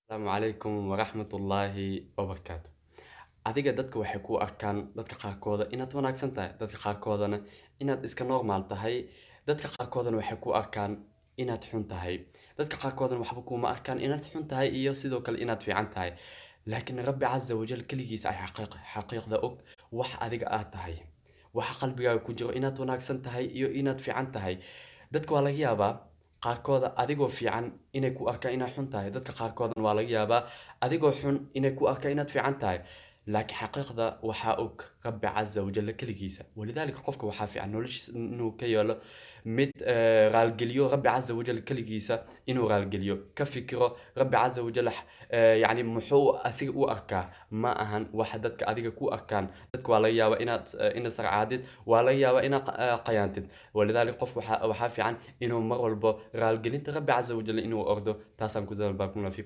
Asalaamu calaykum waraxmatullaahi wabarakaatu. Adiga dadka waxay ku arkaan, dadka qaarkooda inaad wanaagsan tahay, dadka qaarkoodana inaad iska normal tahay, dadka qaarkoodana waxay ku arkaan inaad xun tahay, dadka qaarkoodana waxba kuma arkaan inaad xun tahay iyo sidoo kale inaad fiican tahay. Laakiin Rabbi caza wajal keligiisa ay xaqiiqda og wax adiga aad tahay, waxa qalbigaaga ku jiro, inaad wanaagsan tahay iyo inaad fiican tahay. Dadka waa laga yaabaa qaarkooda adigoo fiican inay ku arkaan inaad xun tahay, dadka qaarkoodana waa laga yaabaa adigoo xun inay ku arkaan inaad fiican tahay, laakiin xaqiiqda waxaa og Rabbi caza wajalla keligiisa. Walidaalika, qofka waxaa fiican noloshiisa inuu ka yeelo mid raalgeliyo Rabbi caza wajal keligiisa, inuu raalgeliyo, ka fikiro Rabbi caza wajal, yacni muxuu asiga u arkaa, ma ahan waxa dadka adiga ku arkaan. Dadka waa laga yaabaa inaad sarcaadid, waa laga yaabaa inaad qayaantid. Walidaalika, qofka waxaa fiican inuu mar walbo raalgelinta Rabbi caza wajal inuu ordo. Taasaan ku dadaal. Barakallahu fiikum.